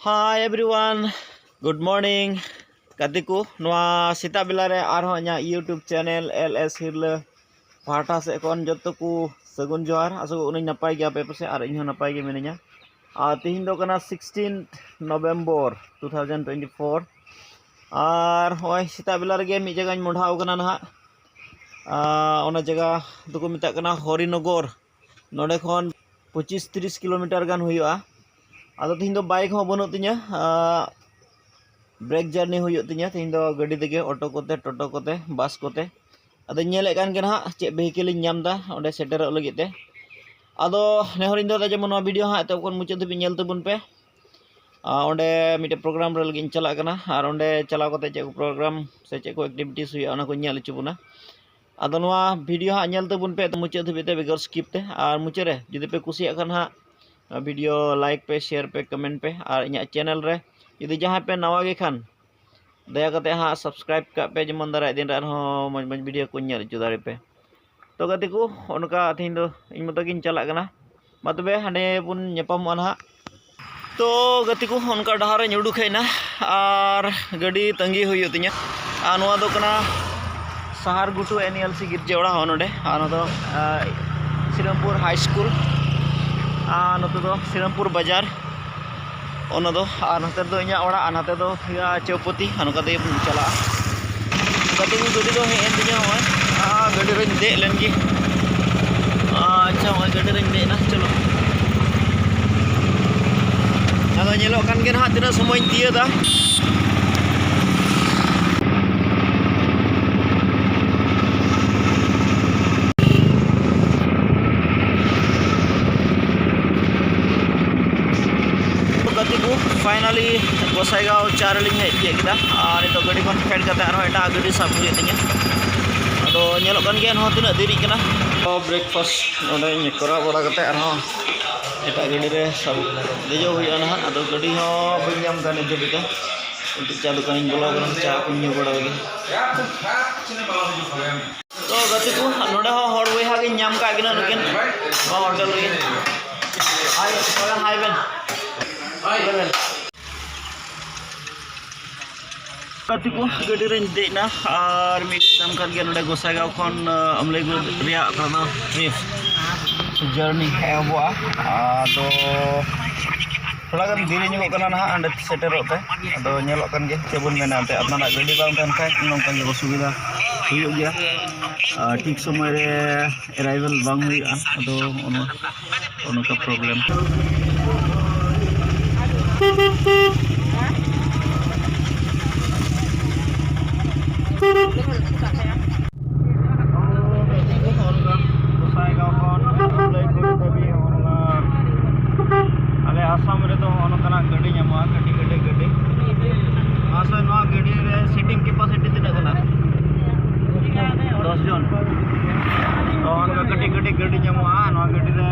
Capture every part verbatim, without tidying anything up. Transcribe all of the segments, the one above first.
Hi everyone, good morning. ᱜᱟᱛᱮ ᱠᱚ, ᱱᱚᱣᱟ ᱥᱮᱛᱟᱜ ᱵᱮᱞᱟ ᱨᱮ ᱟᱨᱦᱚᱸ ᱤᱧᱟᱹᱜ YouTube channel L S ᱦᱤᱨᱞᱟᱹ ᱯᱟᱦᱴᱟ ᱥᱮᱫ ᱠᱷᱚᱱ ᱡᱚᱛᱚ ᱠᱚ ᱥᱟᱹᱜᱩᱱ ᱡᱚᱦᱟᱨ᱾ ᱟᱥᱚᱜ ᱠᱟᱹᱱᱟᱹᱧ ᱱᱟᱯᱟᱭ ᱜᱮᱭᱟ ᱯᱮ ᱯᱟᱥᱮᱡ, ᱟᱨ ᱤᱧ ᱦᱚᱸ ᱱᱟᱯᱟᱭ ᱜᱮ ᱢᱤᱱᱟᱹᱧᱟ᱾ ᱟᱨ ᱛᱤᱦᱤᱧ ᱫᱚ ᱠᱟᱱᱟ sixteenth November two thousand twenty-four, ᱟᱨ ᱱᱚᱜᱼᱚᱭ ᱥᱮᱛᱟᱜ ᱵᱮᱞᱟ ᱨᱮᱜᱮ ᱢᱤᱫ ᱡᱟᱭᱜᱟᱧ ᱢᱚᱰᱷᱟᱣ ᱠᱟᱱᱟ ᱱᱟᱦᱟᱜ᱾ ᱟᱨ ᱚᱱᱟ ᱡᱟᱭᱜᱟ ᱫᱚᱠᱚ ᱢᱮᱛᱟᱜ ᱠᱟᱱᱟ ᱦᱚᱨᱤᱱᱚᱜᱚᱨ᱾ ᱱᱚᱰᱮ ᱠᱷᱚᱱ ᱯᱚᱸᱪᱤᱥ ᱛᱤᱨᱤᱥ ᱠᱤᱞᱳᱢᱤᱴᱟᱨ ᱜᱟᱱ ᱦᱩᱭᱩᱜᱼᱟ᱾ ᱟᱫᱚ ᱛᱤᱦᱤᱧ ᱫᱚ ᱵᱟᱭᱤᱠ ᱦᱚᱸ ᱵᱟᱹᱱᱩᱜ ᱛᱤᱧᱟᱹ, ᱵᱨᱮᱠ ᱡᱟᱨᱱᱤ ᱦᱩᱭᱩᱜ ᱛᱤᱧᱟᱹ ᱛᱤᱦᱤᱧ ᱫᱚ, ᱜᱟᱹᱰᱤ ᱛᱮᱜᱮ, ᱚᱴᱳ ᱠᱚᱛᱮ, ᱴᱳᱴᱳ ᱠᱚᱛᱮ, ᱵᱟᱥ ᱠᱚᱛᱮ᱾ ᱟᱫᱚᱧ ᱧᱮᱞᱮᱫ ᱠᱟᱱ ᱜᱮ ᱱᱟᱦᱟᱜ ᱪᱮᱫ ᱵᱷᱮᱦᱤᱠᱮᱞ ᱤᱧ ᱧᱟᱢ ᱮᱫᱟ ᱚᱸᱰᱮ ᱥᱮᱴᱮᱨᱚᱜ ᱞᱟᱹᱜᱤᱫ ᱛᱮ᱾ ᱟᱫᱚ ᱱᱮᱦᱚᱨᱤᱧ ᱫᱚᱦᱚᱭᱮᱫᱟ ᱡᱮᱢᱚᱱ ᱱᱚᱣᱟ ᱵᱷᱤᱰᱤᱭᱳ ᱦᱟᱸᱜ ᱮᱛᱚᱦᱚᱵ ᱠᱷᱚᱱ ᱢᱩᱪᱟᱹᱫ ᱫᱷᱟᱹᱵᱤᱡ ᱧᱮᱞ ᱛᱟᱵᱚᱱ ᱯᱮ᱾ ᱟᱨ ᱚᱸᱰᱮ ᱢᱤᱫᱴᱮᱱ ᱯᱨᱳᱜᱨᱟᱢ ᱨᱮ ᱞᱟᱹᱜᱤᱫ ᱤᱧ ᱪᱟᱞᱟᱜ ᱠᱟᱱᱟ, ᱟᱨ ᱚᱸᱰᱮ ᱪᱟᱞᱟᱣ ᱠᱟᱛᱮ ᱪᱮᱫ ᱠᱚ ᱯᱨᱳᱜᱨᱟᱢ ᱥᱮ ᱪᱮᱫ ᱠᱚ ᱮᱠᱴᱤᱵᱷᱤᱴᱤᱥ ᱦᱩᱭᱩᱜᱼᱟ, ᱚᱱᱟ ᱠᱚᱧ ᱧᱮᱞ ᱦᱚᱪᱚ ᱵᱚᱱᱟ᱾ ᱟᱫᱚ ᱱᱚᱣᱟ ᱵᱷᱤᱰᱤᱭᱳ ᱦᱟᱸᱜ ᱧᱮᱞ ᱛᱟᱵᱚᱱ ᱯᱮ ᱢᱩᱪᱟᱹᱫ ᱫᱷᱟᱹᱵᱤᱡ ᱛᱮ ᱵᱮᱜᱚᱨ ᱥᱠᱤᱯ ᱛᱮ᱾ ᱟᱨ ᱢᱩᱪᱟᱹᱫ ᱨᱮ ᱡᱩᱫᱤ ᱯᱮ ᱠᱩᱥᱤᱭᱟᱜ ᱠᱷᱟᱱ ᱦᱟᱸᱜ ᱱᱚᱣᱟ ᱵᱷᱤᱰᱤᱭᱳ ᱞᱟᱭᱤᱠ ᱯᱮ, ᱥᱮᱭᱟᱨ ᱯᱮ, ᱠᱚᱢᱮᱱᱴ ᱯᱮ, ᱟᱨ ᱤᱧᱟᱹᱜ ᱪᱮᱱᱮᱞ ᱨᱮ ᱡᱩᱫᱤ ᱡᱟᱦᱟᱸᱭ ᱯᱮ ᱱᱟᱣᱟ ᱜᱮ ᱠᱷᱟᱱ ᱫᱟᱭᱟ ᱠᱟᱛᱮ ᱦᱟᱸᱜ ᱥᱟᱵᱥᱠᱨᱟᱭᱤᱵᱽ ᱠᱟᱜ ᱯᱮ, ᱡᱮᱢᱚᱱ ᱫᱟᱨᱟᱭ ᱫᱤᱱ ᱨᱮ ᱟᱨᱦᱚᱸ ᱢᱚᱡᱽ ᱢᱚᱡᱽ ᱵᱷᱤᱰᱤᱭᱳ ᱠᱚᱧ ᱧᱮᱞ ᱦᱚᱪᱚ ᱫᱟᱲᱮ ᱯᱮ᱾ ᱛᱚ ᱜᱟᱛᱮ ᱠᱚ, ᱚᱱᱠᱟ ᱛᱮᱦᱮᱧ ᱫᱚ ᱤᱧ ᱢᱚᱛᱚ ᱜᱤᱧ ᱪᱟᱞᱟᱜ ᱠᱟᱱᱟ᱾ ᱢᱟ ᱛᱚᱵᱮ ᱦᱟᱸᱰᱮ ᱵᱚᱱ ᱧᱟᱯᱟᱢᱚᱜᱼᱟ ᱱᱟᱦᱟᱜ᱾ ᱛᱚ ᱜᱟᱛᱮ ᱠᱚ, ᱚᱱᱠᱟ ᱰᱟᱦᱟᱨ ᱨᱮᱧ ᱩᱰᱩᱠ ᱦᱮᱡ ᱮᱱᱟ ᱟᱨ ᱜᱟᱹᱰᱤ ᱛᱟᱺᱜᱤ ᱦᱩᱭᱩᱜ ᱛᱤᱧᱟᱹ᱾ ᱟᱨ ᱱᱚᱣᱟ ᱫᱚ ᱠᱟᱱᱟ ᱥᱟᱦᱟᱨ ᱜᱷᱩᱴᱩ N E L C ᱜᱤᱨᱡᱟᱹ ᱚᱲᱟᱜ ᱦᱚᱸ ᱱᱚᱰᱮ᱾ ᱟᱨ ᱱᱚᱣᱟ ᱫᱚ ᱟᱸ, ᱥᱤᱨᱟᱢᱯᱩᱨ ᱦᱟᱭ ᱥᱠᱩᱞ᱾ ᱟᱨ ᱱᱚᱛᱮ ᱫᱚ ᱥᱤᱨᱟᱢᱯᱩᱨ ᱵᱟᱡᱟᱨ᱾ ᱚᱱᱟ ᱫᱚ, ᱟᱨ ᱱᱚᱛᱮ ᱫᱚ ᱤᱧᱟᱹᱜ ᱚᱲᱟᱜ, ᱟᱨ ᱱᱚᱛᱮ ᱫᱚ ᱦᱩᱭᱩᱜᱼᱟ ᱪᱳᱯᱚᱛᱤ, ᱟᱨ ᱱᱚᱝᱠᱟ ᱛᱮᱜᱮ ᱵᱚᱱ ᱪᱟᱞᱟᱜᱼᱟ᱾ ᱜᱟᱛᱮ ᱠᱚ, ᱜᱟᱹᱰᱤ ᱫᱚ ᱦᱮᱡ ᱮᱱ ᱛᱤᱧᱟᱹ ᱱᱚᱜᱼᱚᱭ᱾ ᱟᱨ ᱜᱟᱹᱰᱤ ᱨᱮᱧ ᱫᱮᱡ ᱞᱮᱱ ᱜᱮ᱾ ᱟᱪᱪᱷᱟ, ᱱᱚᱜᱼᱚᱭ ᱜᱟᱹᱰᱤ ᱨᱮᱧ ᱫᱮᱡ ᱮᱱᱟ, ᱪᱚᱞᱚ᱾ ᱟᱫᱚ ᱧᱮᱞᱚᱜ ᱠᱟᱱ ᱜᱮ ᱱᱟᱦᱟᱜ ᱛᱤᱱᱟᱹᱜ ᱥᱚᱢᱚᱭᱤᱧ ᱛᱤᱭᱟᱹᱫᱟ᱾ ᱜᱟᱛᱮ ᱠᱚ, finally ᱜᱚᱥᱟᱭᱜᱟᱸᱣ ᱪᱟᱨ ᱨᱮᱞᱤᱧ ᱦᱮᱡ ᱛᱤᱭᱟᱹᱜ ᱠᱮᱫᱟ᱾ ᱟᱨ ᱱᱤᱛᱚᱜ ᱜᱟᱹᱰᱤ ᱠᱷᱚᱱ ᱯᱷᱮᱰ ᱠᱟᱛᱮ ᱟᱨᱦᱚᱸ ᱮᱴᱟᱜ ᱜᱟᱹᱰᱤ ᱥᱟᱵ ᱦᱩᱭᱩᱜ ᱛᱤᱧᱟᱹ᱾ ᱟᱫᱚ ᱧᱮᱞᱚᱜ ᱠᱟᱱ ᱜᱮᱭᱟ ᱱᱚᱣᱟ ᱛᱤᱱᱟᱹᱜ ᱫᱮᱨᱤᱜ ᱠᱟᱱᱟ᱾ ᱛᱚ breakfast ᱱᱚᱰᱮᱧ ᱠᱚᱨᱟᱣ ᱵᱟᱲᱟ ᱠᱟᱛᱮ ᱟᱨᱦᱚᱸ ᱮᱴᱟᱜ ᱜᱟᱹᱰᱤ ᱨᱮ ᱥᱟᱵ ᱫᱮᱡᱚᱜ ᱦᱩᱭᱩᱜᱼᱟ ᱱᱟᱦᱟᱜ᱾ ᱟᱫᱚ ᱜᱟᱹᱰᱤ ᱦᱚᱸ ᱵᱟᱹᱧ ᱧᱟᱢ ᱠᱟᱱᱟ ᱱᱤᱛ ᱫᱷᱟᱹᱵᱤᱡ ᱛᱮ᱾ ᱢᱤᱫᱴᱤᱡ ᱪᱟ ᱫᱚᱠᱟᱱᱤᱧ ᱵᱚᱞᱚ ᱟᱠᱟᱱᱟ, ᱪᱟ ᱠᱚᱧ ᱧᱩ ᱵᱟᱲᱟ ᱞᱮᱜᱮ᱾ ᱛᱚ ᱜᱟᱛᱮ ᱠᱚ, ᱱᱚᱰᱮ ᱦᱚᱸ ᱦᱚᱲ ᱵᱚᱭᱦᱟ ᱜᱤᱧ ᱧᱟᱢ ᱠᱟᱜ ᱠᱤᱱᱟ ᱱᱩᱠᱤᱱ ᱱᱚᱣᱟ ᱦᱳᱴᱮᱞ ᱨᱮᱜᱮ᱾ ᱦᱟᱭ, ᱦᱟᱭ ᱵᱮᱱ᱾ ᱦᱟᱭ ᱵᱮᱱ᱾ ᱜᱟᱛᱮ ᱠᱚ, ᱜᱟᱹᱰᱤ ᱨᱮᱧ ᱫᱮᱡ ᱮᱱᱟ ᱟᱨ ᱢᱤᱫ ᱜᱷᱟᱹᱲᱤᱡ ᱛᱟᱭᱚᱢ ᱠᱷᱟᱱ ᱜᱮ ᱱᱚᱰᱮ ᱜᱚᱸᱥᱟᱭᱜᱟᱸᱣ ᱠᱷᱚᱱ, ᱟᱸ, ᱟᱢᱞᱟᱹᱭᱜᱩᱲᱤ ᱨᱮᱭᱟᱜ ᱠᱟᱱᱟ ᱴᱨᱤᱯ ᱡᱟᱨᱱᱤ ᱮᱦᱚᱵᱚᱜᱼᱟ᱾ ᱟᱫᱚ ᱛᱷᱚᱲᱟ ᱜᱟᱱ ᱫᱮᱨᱤ ᱧᱚᱜᱚᱜ ᱠᱟᱱᱟ ᱱᱟᱦᱟᱜ ᱦᱟᱸᱰᱮ ᱥᱮᱴᱮᱨᱚᱜ ᱛᱮ᱾ ᱟᱫᱚ ᱧᱮᱞᱚᱜ ᱠᱟᱱ ᱜᱮᱭᱟ, ᱪᱮᱫ ᱵᱚᱱ ᱢᱮᱱᱟ, ᱮᱱᱛᱮ ᱟᱯᱱᱟᱨᱟᱜ ᱜᱟᱹᱰᱤ ᱵᱟᱝ ᱛᱟᱦᱮᱱ ᱠᱷᱟᱱ ᱱᱚᱝᱠᱟ ᱜᱮ ᱚᱥᱩᱵᱤᱫᱷᱟ ᱦᱩᱭᱩᱜ ᱜᱮᱭᱟ᱾ ᱟᱨ ᱴᱷᱤᱠ ᱥᱚᱢᱚᱭ ᱨᱮ ᱮᱨᱟᱭᱵᱷᱮᱞ ᱵᱟᱝ ᱦᱩᱭᱩᱜᱼᱟ᱾ ᱟᱫᱚ ᱚᱱᱟ ᱱᱚᱝᱠᱟ ᱯᱨᱚᱵᱞᱮᱢ᱾ ᱜᱚᱸᱥᱟᱭᱜᱟᱸᱣ ᱠᱷᱚᱱ ᱞᱟᱹᱭ ᱠᱚ ᱫᱷᱟᱹᱵᱤᱡ ᱦᱚᱸ ᱚᱱᱟ ᱟᱞᱮ ᱟᱥᱟᱢ ᱨᱮᱫᱚ ᱦᱚᱸᱜᱼᱚ ᱱᱚᱝᱠᱟᱱᱟᱜ ᱜᱟᱹᱰᱤ ᱧᱟᱢᱚᱜᱼᱟ, ᱠᱟᱹᱴᱤᱡ ᱠᱟᱹᱴᱤᱡ ᱜᱟᱹᱰᱤ᱾ ᱟᱥᱚᱞ ᱱᱚᱣᱟ ᱜᱟᱹᱰᱤ ᱨᱮ ᱥᱤᱴᱤᱝ ᱠᱮᱯᱟᱥᱤᱴᱤ ᱛᱤᱱᱟᱹᱜ ᱠᱟᱱᱟ? ᱫᱚᱥ ᱡᱚᱱ᱾ ᱛᱚ ᱚᱱᱠᱟ ᱠᱟᱹᱴᱤᱡ ᱠᱟᱹᱴᱤᱡ ᱜᱟᱹᱰᱤ ᱧᱟᱢᱚᱜᱼᱟ᱾ ᱱᱚᱣᱟ ᱜᱟᱹᱰᱤ ᱨᱮ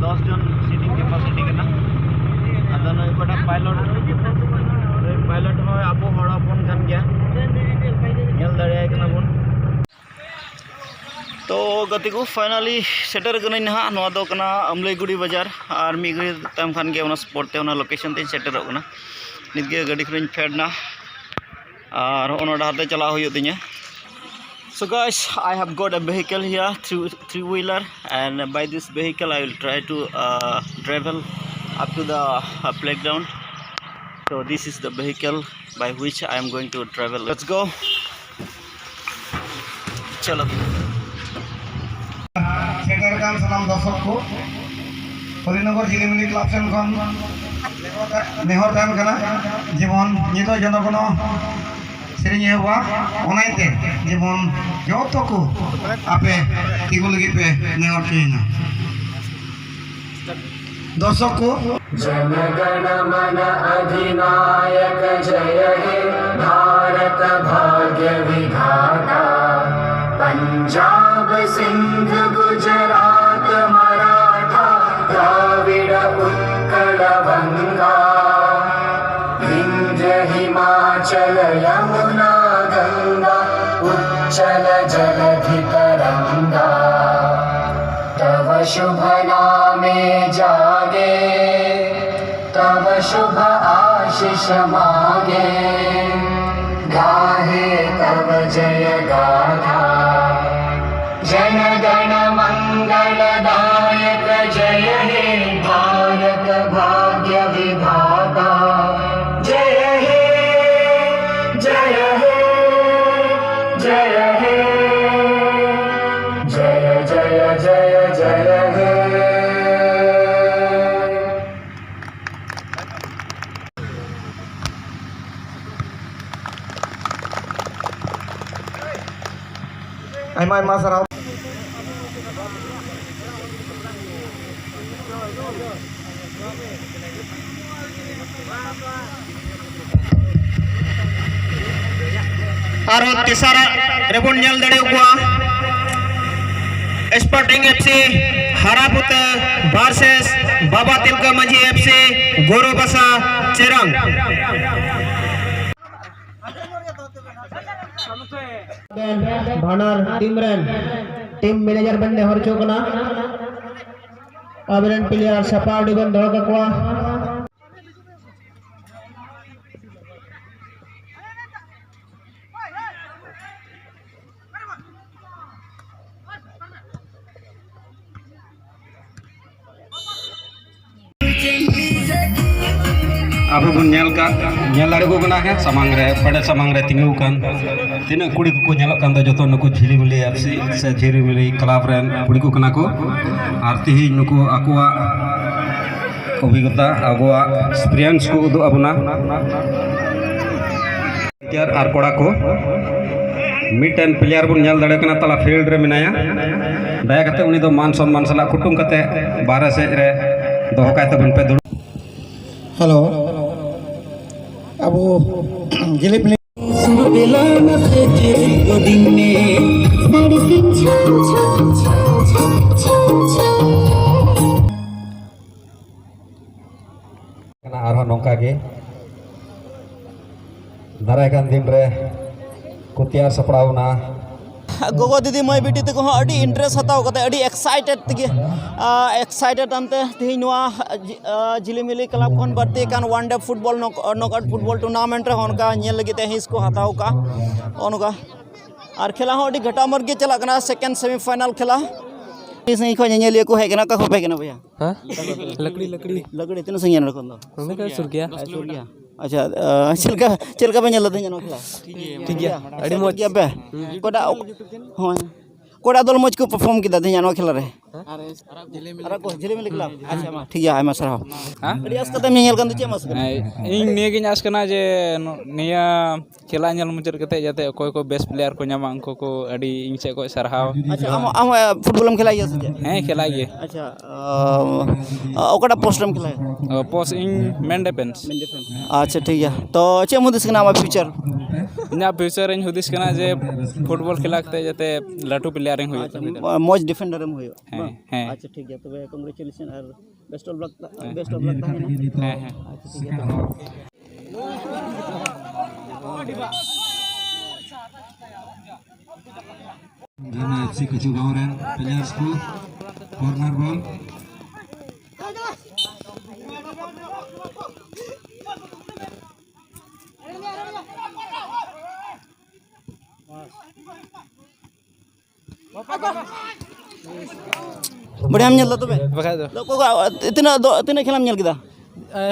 ᱫᱚᱥ ᱡᱚᱱ ᱥᱤᱴᱤᱝ ᱠᱮᱯᱟᱥᱤᱴᱤ ᱠᱟᱱᱟ᱾ ᱟᱫᱚ ᱱᱩᱭ ᱚᱠᱚᱭᱴᱟᱜ ᱯᱟᱭᱞᱚᱴ, ᱱᱩᱭ ᱯᱟᱭᱞᱚᱴ ᱦᱚᱸ ᱟᱵᱚ ᱦᱚᱲ ᱦᱚᱯᱚᱱ ᱠᱟᱱ ᱜᱮᱭᱟ, ᱧᱮᱞ ᱫᱟᱲᱮᱭᱟᱭ ᱠᱟᱱᱟ ᱵᱚᱱ᱾ ᱛᱚ ᱜᱟᱛᱮ ᱠᱚ, ᱯᱷᱟᱭᱱᱟᱞᱤ ᱥᱮᱴᱮᱨ ᱠᱟᱹᱱᱟᱹᱧ ᱱᱟᱦᱟᱜ᱾ ᱱᱚᱣᱟ ᱫᱚ ᱠᱟᱱᱟ ᱟᱢᱞᱟᱹᱭᱜᱩᱲᱤ ᱵᱟᱡᱟᱨ, ᱟᱨ ᱢᱤᱫ ᱜᱷᱟᱹᱲᱤ ᱛᱟᱭᱚᱢ ᱠᱷᱟᱱ ᱜᱮ ᱚᱱᱟ ᱥᱯᱚᱴ ᱛᱮ, ᱚᱱᱟ ᱞᱳᱠᱮᱥᱚᱱ ᱛᱮᱧ ᱥᱮᱴᱮᱨᱚᱜ ᱠᱟᱱᱟ᱾ ᱱᱤᱛ ᱜᱮ ᱜᱟᱹᱰᱤ ᱠᱷᱚᱱᱤᱧ ᱯᱷᱮᱰ ᱱᱟ ᱟᱨ ᱦᱚᱸᱜᱼᱚ ᱱᱚᱣᱟ ᱰᱟᱦᱟᱨ ᱛᱮ ᱪᱟᱞᱟᱣ ᱦᱩᱭᱩᱜ ᱛᱤᱧᱟᱹ᱾ So guys, I have got a vehicle here, three three wheeler, and by this vehicle I will try to uh, travel up to the uh, playground. So this is the vehicle by which I am going to travel. Let's go. ᱪᱚᱞᱚ᱾ ᱥᱮᱴᱮᱨ ᱟᱠᱟᱱ ᱥᱟᱱᱟᱢ ᱫᱚᱨᱥᱚᱠ ᱠᱚ, ᱦᱚᱨᱤᱱᱚᱜᱚᱨ ᱡᱷᱤᱞᱤᱢᱤᱞᱤ club ᱥᱮᱱ ᱠᱷᱚᱱ ᱱᱮᱦᱚᱨ ᱛᱟᱦᱮᱱ ᱠᱟᱱᱟ, ᱡᱮᱢᱚᱱ ᱧᱤᱫᱟᱹ ᱡᱚᱱᱚᱜᱚᱱᱚ ᱥᱮᱨᱮᱧ ᱮᱦᱚᱵᱚᱜᱼᱟ, ᱚᱱᱟ ᱤᱭᱟᱹᱛᱮ ᱡᱮᱢᱚᱱ ᱡᱚᱛᱚ ᱠᱚ ᱟᱯᱮ ᱛᱤᱸᱜᱩ ᱞᱟᱹᱜᱤᱫ ᱯᱮ ᱱᱮᱦᱚᱨ ᱪᱚᱭᱮᱱᱟ᱾ ᱫᱚᱨᱥᱚᱠ ᱠᱚ, जनगण मन अधिनायक जय हे भारत भाग्य विधाता। पंजाब सिंध गुजरात मराठा द्राविड़ उत्कल बंगा। विंध्य हिमाचल यमुना गंगा उच्छल जलधि तरंगा। तव शुभ नामे जागे, तव शुभ आशीष मागे। गाहे तव जय गाथा। जन गण मंगलदायक जय हे भारत भाग्य विधाता। जय हे, जय हे, जय हे, जय जय जय जय हे। ᱟᱭᱢᱟ ᱟᱭᱢᱟ ᱥᱟᱨᱦᱟᱣ᱾ ᱟᱨᱦᱚᱸ ᱛᱮᱥᱟᱨᱟᱜ ᱨᱮᱵᱚᱱ ᱧᱮᱞ ᱫᱟᱲᱮᱭᱟᱠᱚᱣᱟ, ᱥᱯᱳᱨᱴᱤᱝ ᱮᱯᱷ ᱥᱤ ᱦᱟᱨᱟᱯᱩᱛᱟᱹ ᱵᱷᱟᱨᱥᱮᱥ ᱵᱟᱵᱟ ᱛᱤᱞᱠᱟᱹ ᱢᱟᱹᱡᱷᱤ ᱮᱯᱷ ᱥᱤ ᱜᱳᱨᱳᱵᱟᱥᱟ ᱪᱮᱨᱟᱝ᱾ ᱵᱟᱱᱟᱨ ᱴᱤᱢ ᱨᱮᱱ ᱴᱤᱢ ᱢᱮᱱᱮᱡᱟᱨ ᱵᱮᱱ ᱱᱮᱦᱚᱨ ᱦᱚᱪᱚ ᱠᱟᱱᱟ, ᱟᱵᱮᱱ ᱨᱮᱱ ᱯᱞᱮᱭᱟᱨ ᱥᱟᱯᱲᱟᱣ ᱟᱹᱰᱤ ᱵᱮᱱ ᱫᱚᱦᱚ ᱠᱟᱠᱚᱣᱟ᱾ ᱟᱵᱚ ᱵᱚᱱ ᱧᱮᱞ ᱠᱟᱜ, ᱧᱮᱞ ᱫᱟᱲᱮ ᱠᱚ ᱠᱟᱱᱟ, ᱦᱮᱸ, ᱥᱟᱢᱟᱝ ᱨᱮ, ᱯᱮᱲᱮ ᱥᱟᱢᱟᱝ ᱨᱮ ᱛᱤᱸᱜᱩ ᱟᱠᱟᱱ ᱛᱤᱱᱟᱹᱜ ᱠᱩᱲᱤ ᱠᱚᱠᱚ ᱧᱮᱞᱚᱜ ᱠᱟᱱ ᱫᱚ, ᱡᱚᱛᱚ ᱱᱩᱠᱩ ᱡᱷᱤᱞᱤᱢᱤᱞᱤ ᱮᱯᱷ ᱥᱤ ᱥᱮ ᱡᱷᱤᱞᱤᱢᱤᱞᱤ ᱠᱞᱟᱵᱽ ᱨᱮᱱ ᱠᱩᱲᱤ ᱠᱚ ᱠᱟᱱᱟ ᱠᱚ᱾ ᱟᱨ ᱛᱤᱦᱤᱧ ᱱᱩᱠᱩ ᱟᱠᱚᱣᱟᱜ ᱚᱵᱷᱤᱜᱽᱜᱚᱛᱟ, ᱟᱵᱚᱣᱟᱜ ᱮᱠᱥᱯᱤᱨᱤᱭᱮᱱᱥ ᱠᱚ ᱩᱫᱩᱜ ᱟᱵᱚᱱᱟ᱾ ᱯᱞᱮᱭᱟᱨ ᱟᱨ ᱠᱚᱲᱟ ᱠᱚ, ᱢᱤᱫᱴᱮᱱ ᱯᱞᱮᱭᱟᱨ ᱵᱚᱱ ᱧᱮᱞ ᱫᱟᱲᱮᱭᱟᱜ ᱠᱟᱱᱟ, ᱛᱟᱞᱟ ᱯᱷᱤᱞᱰ ᱨᱮ ᱢᱮᱱᱟᱭᱟ᱾ ᱫᱟᱭᱟ ᱠᱟᱛᱮ ᱩᱱᱤ ᱫᱚ ᱢᱟᱱ ᱥᱚᱱᱢᱟᱱ ᱥᱟᱞᱟᱜ ᱠᱩᱴᱩᱢ ᱠᱟᱛᱮ ᱵᱟᱦᱨᱮ ᱥᱮᱫ ᱨᱮ ᱫᱚᱦᱚ ᱠᱟᱭ ᱛᱟᱵᱚᱱ ᱯᱮ, ᱫᱩᱲᱩᱵ᱾ ᱦᱮᱞᱳ, ᱟᱵᱚ ᱡᱤᱞᱤᱯ ᱠᱟᱱᱟ᱾ ᱟᱨᱦᱚᱸ ᱱᱚᱝᱠᱟ ᱜᱮ ᱫᱟᱨᱟᱭ ᱠᱟᱱ ᱫᱤᱱ ᱨᱮ ᱠᱚ ᱛᱮᱭᱟᱨ ᱥᱟᱯᱲᱟᱣ ᱮᱱᱟ᱾ ᱜᱚᱜᱚ ᱫᱤᱫᱤ ᱢᱟᱹᱭ ᱵᱤᱴᱤ ᱛᱟᱠᱚ ᱦᱚᱸ ᱟᱹᱰᱤ ᱤᱱᱴᱟᱨᱮᱥᱴ ᱦᱟᱛᱟᱣ ᱠᱟᱛᱮ, ᱟᱹᱰᱤ ᱮᱠᱥᱟᱭᱴᱮᱰ ᱛᱮᱜᱮ, ᱮᱠᱥᱟᱭᱴᱮᱰ ᱟᱱᱛᱮ ᱛᱮᱦᱮᱧ ᱱᱚᱣᱟ ᱡᱤ- ᱟ, ᱡᱷᱤᱞᱤᱢᱤᱞᱤ ᱠᱞᱟᱵᱽ ᱠᱷᱚᱱ ᱵᱟᱹᱲᱛᱤ ᱠᱟᱱ ᱚᱣᱟᱱ ᱰᱮ ᱯᱷᱩᱴᱵᱚᱞ ᱱᱚᱠ- ᱱᱚᱠᱟᱣᱩᱴ ᱯᱷᱩᱴᱵᱚᱞ ᱴᱩᱨᱱᱟᱢᱮᱱᱴ ᱨᱮᱦᱚᱸ ᱚᱱᱠᱟ ᱧᱮᱞ ᱞᱟᱹᱜᱤᱫ ᱛᱮ ᱦᱤᱸᱥ ᱠᱚ ᱦᱟᱛᱟᱣ ᱠᱟᱜᱼᱟ᱾ ᱱᱚᱜᱼᱚ ᱱᱚᱝᱠᱟ᱾ ᱟᱨ ᱠᱷᱮᱞᱟ ᱦᱚᱸ ᱟᱹᱰᱤ ᱜᱷᱟᱴᱟᱢᱟᱨ ᱜᱮ ᱪᱟᱞᱟᱜ ᱠᱟᱱᱟ, ᱥᱮᱠᱮᱱᱰ ᱥᱮᱢᱤ ᱯᱷᱟᱭᱱᱟᱞ ᱠᱷᱮᱞᱟ᱾ ᱟᱹᱰᱤ ᱥᱟᱺᱜᱤᱧ ᱠᱷᱚᱱ ᱧᱮᱧᱮᱞᱤᱭᱟᱹ ᱠᱚ ᱦᱮᱡ ᱠᱟᱱᱟ᱾ ᱚᱠᱟ ᱠᱷᱚᱱ ᱯᱮ ᱦᱮᱡ ᱠᱟᱱᱟ ᱵᱚᱭᱦᱟ? ᱦᱮᱸ? ᱞᱟᱠᱲᱤ, ᱞᱟᱠᱲᱤ᱾ ᱞᱟᱠᱲᱤ ᱛᱤᱱᱟᱹᱜ ᱥᱟᱺᱜᱤᱧ ᱱᱚᱰᱮ ᱠᱷᱚᱱ ᱫᱚ? ᱱᱚᱰᱮ ᱠᱷᱚᱱ ᱥᱩᱨ ᱜᱮᱭᱟ᱾ ᱟᱨ ᱥᱩᱨ ᱜᱮᱭᱟ᱾ ᱟᱪᱪᱷᱟ, ᱟ, ᱪᱮᱫ ᱞᱮᱠᱟ, ᱪᱮᱫ ᱞᱮᱠᱟ ᱯᱮ ᱧᱮᱞ ᱞᱮᱫᱟ ᱛᱮᱦᱮᱧ ᱱᱚᱣᱟ ᱠᱷᱮᱞᱟ? ᱴᱷᱤᱠ ᱜᱮᱭᱟ, ᱟᱹᱰᱤ ᱢᱚᱡᱽ᱾ ᱜᱮᱭᱟ ᱯᱮ? ᱚᱠᱚᱭᱴᱟᱜ, ᱦᱳᱭ᱾ ᱚᱠᱚᱭᱴᱟᱜ ᱫᱚᱞ ᱢᱚᱡᱽ ᱠᱚ ᱯᱟᱨᱯᱷᱚᱨᱢ ᱠᱮᱫᱟ ᱛᱮᱦᱮᱧ ᱱᱚᱣᱟ ᱠᱷᱮᱞᱟ ᱨᱮ? ᱟᱨᱟᱜ ᱠᱚ, ᱡᱷᱤᱞᱤᱢᱤᱞᱤ ᱠᱞᱟᱵᱽ᱾ ᱟᱪᱪᱷᱟ, ᱢᱟ, ᱴᱷᱤᱠ ᱜᱮᱭᱟ, ᱟᱭᱢᱟ ᱥᱟᱨᱦᱟᱣ᱾ ᱦᱮᱸ? ᱟᱹᱰᱤ ᱟᱥ ᱠᱟᱛᱮᱢ ᱧᱮᱧᱮᱞ ᱠᱟᱱ ᱫᱚ, ᱪᱮᱫ ᱮᱢ ᱟᱥ ᱠᱟᱱᱟ? ᱦᱮᱸ, ᱤᱧ ᱱᱤᱭᱟᱹ ᱜᱤᱧ ᱟᱥ ᱠᱟᱱᱟ ᱡᱮ ᱱᱚ-, ᱱᱤᱭᱟᱹ ᱠᱷᱮᱞᱟ ᱧᱮᱞ ᱢᱩᱪᱟᱹᱫ ᱠᱟᱛᱮ ᱡᱟᱛᱮ ᱚᱠᱚᱭ ᱠᱚ ᱵᱮᱥᱴ ᱯᱞᱮᱭᱟᱨ ᱠᱚ ᱧᱟᱢᱟ, ᱩᱱᱠᱩ ᱠᱚ ᱟᱹᱰᱤ ᱤᱧ ᱥᱮᱫ ᱠᱷᱚᱱ ᱥᱟᱨᱦᱟᱣ᱾ ᱟᱪᱪᱷᱟ, ᱟᱢ, ᱟᱢ, ᱮ, ᱯᱷᱩᱴᱵᱚᱞᱮᱢ ᱠᱷᱮᱞᱟᱭ ᱜᱮᱭᱟ ᱥᱮ ᱪᱮᱫ? ᱦᱮᱸ, ᱠᱷᱮᱞᱟᱭ ᱜᱮ᱾ ᱟᱪᱪᱷᱟ, ᱚ, ᱚᱠᱟᱴᱟᱜ ᱯᱳᱥᱴ ᱨᱮᱢ ᱠᱷᱮᱞᱟᱭᱟ? ᱚ, ᱯᱳᱥᱴ ᱤᱧ ᱢᱮᱱ ᱰᱤᱯᱷᱮᱱᱥ᱾ ᱟᱪᱪᱷᱟ, ᱴᱷᱤᱠ ᱜᱮᱭᱟ᱾ ᱛᱚ, ᱪᱮᱫ ᱮᱢ ᱦᱩᱫᱤᱥ ᱠᱟᱱᱟ ᱟᱢᱟᱜ ᱯᱷᱤᱭᱩᱪᱟᱨ? ᱤᱧᱟᱹᱜ ᱯᱷᱤᱭᱩᱪᱟᱨ ᱤᱧ ᱦᱩᱫᱤᱥ ᱠᱟᱱᱟ ᱡᱮ ᱯᱷᱩᱴᱵᱚᱞ ᱠᱷᱮᱞᱟ ᱠᱟᱛᱮ ᱡᱟᱛᱮ ᱞᱟᱹᱴᱩ ᱯᱞᱮᱭᱟᱨ ᱤᱧ ᱦᱩᱭᱩᱜ᱾ ᱟᱪᱪᱷᱟ, ᱢᱚᱡᱽ ᱰᱤᱯᱷᱮᱱᱰᱟᱨ ᱮᱢ ᱦᱩᱭᱩᱜᱼᱟ᱾ ᱦᱮᱸ, ᱵᱟᱝ? ᱦᱮᱸ᱾ ᱟᱪᱪᱷᱟ, ᱴᱷᱤᱠ ᱜᱮᱭᱟ, ᱛᱚᱵᱮ ᱠᱚᱝᱜᱨᱮᱪᱩᱞᱮᱥᱚᱱ ᱟᱨ ᱵᱮᱥᱴ ᱚᱯᱷ ᱞᱟᱠ, ᱦᱮᱸ᱾ ᱵᱮᱥᱴ ᱚᱯᱷ ᱞᱟᱠ ᱛᱟᱦᱮᱱᱟ᱾ ᱦᱮᱸ, ᱦᱮᱸ᱾ ᱟᱪᱪᱷᱟ, ᱴᱷᱤᱠ ᱜᱮᱭᱟ, ᱛᱚᱵᱮ᱾ ᱡᱟᱦᱟᱸ ᱮᱯᱷ ᱥᱤ ᱠᱤᱪᱷᱩ ᱜᱟᱶ ᱨᱮᱱ ᱯᱞᱮᱭᱟᱨᱥ ᱠᱚ ᱠᱚᱨᱱᱟᱨ ᱵᱚᱞ᱾ ᱵᱟᱲᱭᱟᱢ ᱧᱮᱞ ᱫᱟ ᱛᱚᱵᱮ? ᱵᱟᱠᱷᱟᱡ ᱫᱚ᱾ ᱛᱚ, ᱚᱠᱟ, ᱛᱤᱱᱟᱹᱜ ᱫᱚ, ᱛᱤᱱᱟᱹᱜ ᱠᱷᱮᱞᱟᱢ ᱧᱮᱞ ᱠᱮᱫᱟ?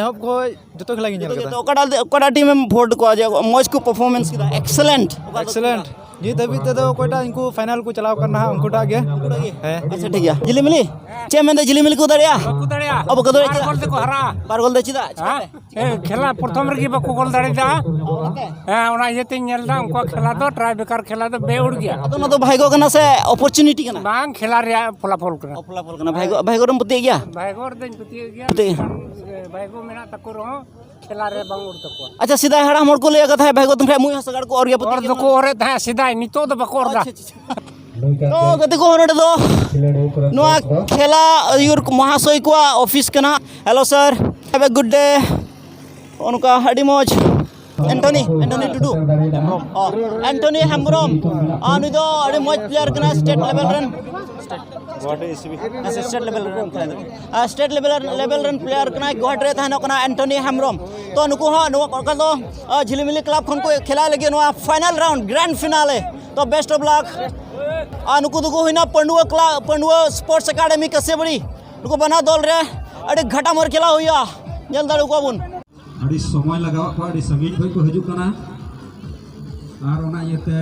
ᱮᱦᱚᱵ ᱠᱷᱚᱡ ᱡᱚᱛᱚ ᱠᱷᱮᱞᱟ ᱜᱤᱧ ᱧᱮᱞ ᱡᱚᱛᱚ, ᱠᱮᱫᱟ᱾ ᱡᱚᱛᱚ, ᱚᱠᱟᱴᱟᱜ, ᱚᱠᱟᱴᱟᱜ ᱴᱤᱢ ᱮᱢ ᱵᱷᱳᱴ ᱠᱚᱣᱟ ᱡᱮ ᱢᱚᱡᱽ ᱠᱚ ᱯᱟᱨᱯᱷᱚᱨᱢᱮᱱᱥ ᱠᱮᱫᱟ, ᱮᱠᱥᱮᱞᱮᱱᱴ? ᱚᱠᱟ ᱫᱚ ᱮᱠᱥᱮᱞᱮᱱᱴ᱾ ᱱᱤᱛ ᱦᱟᱹᱵᱤᱡ ᱛᱮᱫᱚ ᱚᱠᱚᱭᱴᱟᱜ ᱩᱱᱠᱩ ᱯᱷᱟᱭᱱᱟᱞ ᱠᱚ ᱪᱟᱞᱟᱣ ᱠᱟᱱ ᱱᱟᱦᱟᱜ, ᱩᱱᱠᱩᱴᱟᱜ ᱜᱮ᱾ ᱩᱱᱠᱩᱴᱟᱜ ᱜᱮ? ᱦᱮᱸ᱾ ᱟᱪᱪᱷᱟ, ᱴᱷᱤᱠ ᱜᱮᱭᱟ᱾ ᱡᱷᱤᱞᱤᱢᱤᱞᱤ? ᱪᱮᱫ ᱮᱢ ᱢᱮᱱᱫᱟ, ᱡᱷᱤᱞᱤᱢᱤᱞᱤ ᱠᱚ ᱫᱟᱲᱮᱭᱟᱜᱼᱟ? ᱵᱟᱠᱚ ᱫᱟᱲᱮᱭᱟᱜᱼᱟ᱾ ᱚ, ᱵᱟᱠᱚ ᱫᱟᱲᱮᱭᱟᱜᱼᱟ᱾ ᱵᱟᱨ ᱪᱮᱫᱟᱜ? ᱜᱳᱞ ᱛᱮᱠᱚ ᱦᱟᱨᱟᱜᱼᱟ᱾ ᱵᱟᱨ ᱜᱳᱞ ᱫᱚ ᱪᱮᱫᱟᱜ? ᱦᱮᱸ? ᱮ, ᱠᱷᱮᱞᱟ ᱯᱨᱚᱛᱷᱚᱢ ᱨᱮᱜᱮ ᱵᱟᱠᱚ ᱜᱳᱞ ᱫᱟᱲᱮᱭᱟᱫᱟ᱾ ᱦᱮᱸ, ᱚᱱᱟ ᱤᱭᱟᱹᱛᱮᱧ ᱧᱮᱞ ᱮᱫᱟ, ᱩᱱᱠᱩᱣᱟᱜ ᱠᱷᱮᱞᱟ ᱫᱚ ᱴᱨᱟᱭ ᱵᱮᱠᱟᱨ ᱠᱷᱮᱞᱟ ᱫᱚ ᱵᱮᱼᱩᱲ ᱜᱮᱭᱟ᱾ ᱟᱫᱚ ᱱᱚᱣᱟ ᱫᱚ ᱵᱷᱟᱭᱜᱚ ᱠᱟᱱᱟ ᱥᱮ ᱚᱯᱚᱨᱪᱩᱱᱤᱴᱤ ᱠᱟᱱᱟ? ᱵᱟᱝ, ᱠᱷᱮᱞᱟ ᱨᱮᱭᱟᱜ ᱯᱷᱚᱞᱟᱯᱷᱚᱞ ᱠᱟᱱᱟ᱾ ᱚ, ᱯᱷᱚᱞᱟᱯᱷᱚᱞ ᱠᱟᱱᱟ᱾ ᱵᱷᱟᱭᱜᱚ, ᱵᱷᱟᱭᱜᱚ ᱨᱮᱢ ᱯᱟᱹᱛᱭᱟᱹᱜ ᱜᱮᱭᱟ? ᱵᱷᱟᱭᱜᱚ ᱨᱮᱫᱚᱧ ᱯᱟᱹᱛᱭᱟᱹᱜ ᱜᱮᱭᱟ᱾ ᱯᱟᱹᱛᱭᱟᱹᱜ᱾ ᱵᱷᱟᱭᱜᱚ ᱢᱮᱱᱟᱜ ᱛᱟᱠᱚ ᱨᱮᱦᱚᱸ ᱠᱷᱮᱞᱟ ᱨᱮ ᱵᱟᱝ ᱩᱲ ᱛᱟᱠᱚᱣᱟ᱾ ᱟᱪᱪᱷᱟ, ᱥᱮᱫᱟᱭ ᱦᱟᱲᱟᱢ ᱦᱚᱲ ᱠᱚ ᱞᱟᱹᱭ ᱠᱟᱫ ᱛᱟᱦᱮᱸᱫ, ᱵᱷᱟᱭᱜᱚ ᱛᱟᱦᱮᱸ ᱠᱷᱟᱡ ᱢᱩᱡ ᱦᱚᱸ ᱥᱟᱜᱟᱲ ᱠᱚ ᱚᱨ ᱜᱮᱭᱟ, ᱚᱨ ᱯᱟᱹᱛᱭᱟᱹᱜ ᱫᱚᱠᱚ ᱜᱮᱭᱟ᱾ ᱚᱨᱮᱫ ᱛᱟᱦᱮᱸᱫ ᱥᱮᱫᱟᱭ, ᱱᱤᱛᱚᱜ ᱫᱚ ᱵᱟᱠᱚ ᱚᱨ ᱫᱟ᱾ ᱟᱪᱪᱷᱟ, ᱟᱪᱪᱷᱟ, ᱟᱪᱪᱷᱟ᱾ ᱛᱚ, ᱜᱟᱛᱮ ᱠᱚ, ᱱᱚᱰᱮ ᱫᱚ ᱱᱚᱣᱟ ᱠᱷᱮᱞᱟ ᱟᱹᱭᱩᱨ ᱢᱚᱦᱟᱥᱚᱭ ᱠᱚᱣᱟᱜ ᱚᱯᱷᱤᱥ ᱠᱟᱱᱟ᱾ Hello sir, have a good day. ᱚᱱᱠᱟ ᱟᱹᱰᱤ ᱢᱚᱡᱽ᱾ ᱮᱱᱴᱷᱚᱱᱤ, ᱮᱱᱴᱷᱚᱱᱤ ᱴᱩᱰᱩ᱾ ᱚ, ᱮᱱᱴᱷᱚᱱᱤ ᱦᱮᱢᱵᱨᱚᱢ᱾ ᱟᱨ ᱱᱩᱭ ᱫᱚ ᱟᱹᱰᱤ ᱢᱚᱡᱽ ᱯᱞᱮᱭᱟᱨ ᱠᱟᱱᱟᱭ, ᱥᱴᱮᱴ ᱞᱮᱵᱮᱞ ᱨᱮᱱ᱾ ᱟᱪᱪᱷᱟ, ᱥᱴᱮᱴ ᱞᱮᱵᱮᱞ ᱨᱮᱱ ᱠᱷᱮᱞᱟ ᱫᱚ᱾ ᱟᱨ ᱥᱴᱮᱴ ᱞᱮᱵᱮᱞ, ᱞᱮᱵᱮᱞ ᱨᱮᱱ ᱯᱞᱮᱭᱟᱨ ᱠᱟᱱᱟᱭ, ᱜᱩᱣᱟᱦᱟᱴᱤ ᱨᱮ ᱛᱟᱦᱮᱱᱚᱜ ᱠᱟᱱᱟ ᱮᱱᱴᱷᱚᱱᱤ ᱦᱮᱢᱵᱨᱚᱢ᱾ ᱛᱚ, ᱱᱩᱠᱩ ᱦᱚᱸ ᱱᱚᱣᱟ ᱚᱠᱟ ᱫᱚ, ᱟ, ᱡᱷᱤᱞᱤᱢᱤᱞᱤ ᱠᱞᱟᱵᱽ ᱠᱷᱚᱱ ᱠᱚ ᱠᱷᱮᱞᱟ ᱞᱟᱹᱜᱤᱫ ᱱᱚᱣᱟ ᱯᱷᱟᱭᱱᱟᱞ ᱨᱟᱣᱩᱱᱰ, ᱜᱨᱮᱱᱰ ᱯᱷᱤᱱᱟᱞᱮ᱾ ᱛᱚ, ᱵᱮᱥᱴ ᱚᱯᱷ ᱞᱟᱠ᱾ ᱟᱨ ᱱᱩᱠᱩ ᱫᱚᱠᱚ ᱦᱩᱭᱱᱟ ᱯᱟᱺᱰᱩᱣᱟᱹ ᱠᱞᱟᱵᱽ, ᱯᱟᱺᱰᱩᱣᱟᱹ ᱥᱯᱳᱨᱴᱥ ᱮᱠᱟᱰᱮᱢᱤ ᱠᱟᱥᱤᱭᱟᱵᱟᱲᱤ᱾ ᱱᱩᱠᱩ ᱵᱟᱱᱟᱨ ᱫᱚᱞ ᱨᱮ ᱟᱹᱰᱤ ᱜᱷᱟᱴᱟᱢᱟᱨ ᱠᱷᱮᱞᱟ ᱦᱩᱭᱩᱜᱼᱟ, ᱧᱮᱞ ᱫᱟᱲᱮ ᱠᱚᱣᱟ ᱵᱚᱱ᱾ ᱟᱹᱰᱤ ᱥᱚᱢᱚᱭ ᱞᱟᱜᱟᱣᱟᱜ ᱠᱚᱣᱟ, ᱟᱹᱰᱤ ᱥᱟᱺᱜᱤᱧ ᱠᱷᱚᱱ ᱠᱚ ᱦᱤᱡᱩᱜ ᱠᱟᱱᱟ᱾ ᱟᱨ ᱚᱱᱟ ᱤᱭᱟᱹᱛᱮ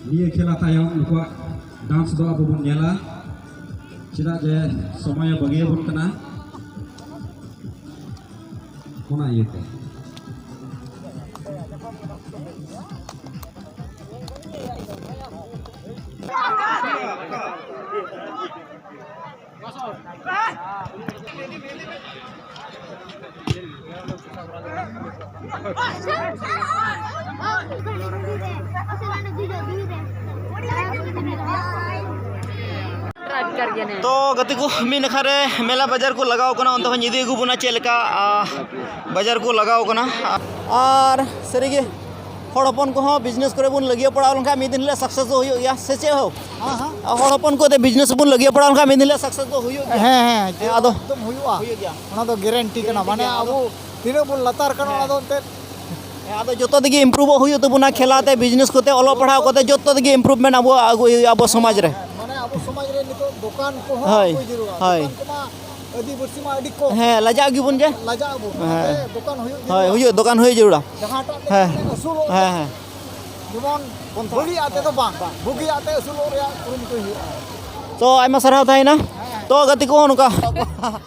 ᱱᱤᱭᱟᱹ ᱠᱷᱮᱞᱟ ᱛᱟᱭᱚᱢ ᱱᱩᱠᱩᱣᱟᱜ ᱰᱟᱱᱥ ᱫᱚ ᱟᱵᱚ ᱵᱚᱱ ᱧᱮᱞᱟ, ᱪᱮᱫᱟᱜ ᱡᱮ ᱥᱚᱢᱚᱭᱮ ᱵᱟᱹᱜᱤᱭᱟᱵᱚᱱ ᱠᱟᱱᱟ᱾ ᱚᱱᱟ ᱤᱭᱟᱹᱛᱮ᱾ ᱛᱚ ᱜᱟᱛᱮ ᱠᱚ, ᱢᱤᱫ ᱱᱟᱠᱷᱟ ᱨᱮ ᱢᱮᱞᱟ ᱵᱟᱡᱟᱨ ᱠᱚ ᱞᱟᱜᱟᱣ ᱠᱟᱱᱟ, ᱚᱱᱛᱮ ᱦᱚᱸ ᱤᱫᱤ ᱟᱹᱜᱩ ᱵᱚᱱᱟ ᱪᱮᱫ ᱞᱮᱠᱟ, ᱟ, ᱵᱟᱡᱟᱨ ᱠᱚ ᱞᱟᱜᱟᱣ ᱠᱟᱱᱟ᱾ ᱟᱨ ᱥᱟᱹᱨᱤᱜᱮ ᱦᱚᱲ ᱦᱚᱯᱚᱱ ᱠᱚᱦᱚᱸ ᱵᱤᱡᱽᱱᱮᱥ ᱠᱚᱨᱮ ᱵᱚᱱ ᱞᱟᱹᱜᱤᱭᱟᱹ ᱯᱟᱲᱟᱣ ᱞᱮᱱᱠᱷᱟᱱ ᱢᱤᱫ ᱫᱤᱱ ᱦᱤᱞᱳᱜ ᱥᱟᱠᱥᱮᱥ ᱫᱚ ᱦᱩᱭᱩᱜ ᱜᱮᱭᱟ, ᱥᱮ ᱪᱮᱫ ᱦᱳ? ᱦᱮᱸ, ᱦᱮᱸ᱾ ᱦᱚᱲ ᱦᱚᱯᱚᱱ ᱠᱚ ᱛᱮ ᱵᱤᱡᱽᱱᱮᱥ ᱵᱚᱱ ᱞᱟᱹᱜᱤᱭᱟᱹ ᱯᱟᱲᱟᱣ ᱞᱮᱱᱠᱷᱟᱱ ᱢᱤᱫ ᱫᱤᱱ ᱦᱤᱞᱳᱜ ᱥᱟᱠᱥᱮᱥ ᱫᱚ ᱦᱩᱭᱩᱜ ᱜᱮᱭᱟ᱾ ᱦᱮᱸ, ᱦᱮᱸ, ᱦᱮᱸ, ᱟᱫᱚ ᱮᱠᱫᱚᱢ ᱦᱩᱭᱩᱜᱼᱟ᱾ ᱦᱩᱭᱩᱜ ᱜᱮᱭᱟ᱾ ᱚᱱᱟ ᱫᱚ ᱜᱮᱨᱮᱱᱴᱤ ᱠᱟᱱᱟ, ᱜᱮᱨᱮᱱᱴᱤ ᱢᱟᱱᱮ ᱜᱮᱭᱟ᱾ ᱟᱵᱚ ᱛᱤᱱᱟᱹᱜ ᱵᱚᱱ ᱞᱟᱛᱟᱨ ᱠᱟᱱᱟ, ᱦᱮᱸ᱾ ᱚᱱᱟ ᱫᱚ ᱮᱱᱛᱮᱫ ᱦᱮᱸ, ᱟᱫᱚ ᱡᱚᱛᱚ ᱛᱮᱜᱮ ᱤᱢᱯᱨᱩᱵᱷᱚᱜ ᱦᱩᱭᱩᱜ ᱛᱟᱵᱚᱱᱟ, ᱠᱷᱮᱞᱟ ᱛᱮ, ᱵᱤᱡᱽᱱᱮᱥ ᱠᱚᱛᱮ, ᱚᱞᱚᱜ ᱯᱟᱲᱦᱟᱣ ᱠᱚᱛᱮ, ᱡᱚᱛᱚ ᱛᱮᱜᱮ ᱤᱢᱯᱨᱩᱵᱷᱢᱮᱱᱴ ᱟᱵᱚᱣᱟᱜ ᱟᱹᱜᱩᱭ ᱦᱩᱭᱩᱜᱼᱟ ᱟᱵᱚ ᱥᱚᱢᱟᱡᱽ ᱨᱮ᱾ ᱢᱟᱱᱮ ᱟᱵᱚ ᱥᱚᱢᱟᱡᱽ ᱨᱮ ᱱᱤᱛᱚᱜ ᱫᱚᱠᱟᱱ ᱠᱚᱦᱚᱸ ᱦᱳᱭ, ᱟᱹᱜᱩᱭ ᱡᱟᱹᱨᱩᱲᱟ᱾ ᱦᱳᱭ᱾ ᱫᱚᱠᱟᱱ ᱠᱚᱢᱟ ᱟᱹᱫᱤᱵᱟᱹᱥᱤ ᱢᱟ ᱟᱹᱰᱤ ᱠᱚᱢ᱾ ᱦᱮᱸ, ᱞᱟᱡᱟᱜ ᱜᱮᱵᱚᱱ ᱡᱮ᱾ ᱞᱟᱡᱟᱜ ᱟᱵᱚᱱ᱾ ᱦᱮᱸ᱾ ᱚᱱᱟᱛᱮ ᱫᱚᱠᱟᱱ ᱦᱩᱭᱩᱜ ᱦᱳᱭ, ᱡᱟᱹᱨᱩᱲᱟ᱾ ᱦᱩᱭᱩᱜ, ᱫᱚᱠᱟᱱ ᱦᱩᱭ ᱡᱟᱹᱨᱩᱲᱟ᱾ ᱡᱟᱦᱟᱸᱴᱟᱜ ᱛᱮ ᱦᱮᱸ᱾ ᱢᱟᱱᱮ ᱟᱹᱥᱩᱞᱚᱜ ᱦᱮᱸ, ᱦᱮᱸ᱾ ᱡᱮᱢᱚᱱ ᱵᱟᱹᱲᱤᱡ ᱟᱜ ᱛᱮᱫᱚ ᱵᱟᱝ, ᱵᱩᱜᱤᱭᱟᱜ ᱛᱮ ᱟᱹᱥᱩᱞᱚᱜ ᱨᱮᱭᱟᱜ ᱠᱩᱨᱩᱢᱩᱴᱩᱭ ᱦᱩᱭᱩᱜᱼᱟ᱾ ᱛᱚ, ᱟᱭᱢᱟ ᱥᱟᱨᱦᱟᱣ ᱛᱟᱦᱮᱸᱭᱮᱱᱟ᱾ ᱛᱚ, ᱜᱟᱛᱮ ᱠᱚ, ᱱᱚᱝᱠᱟ᱾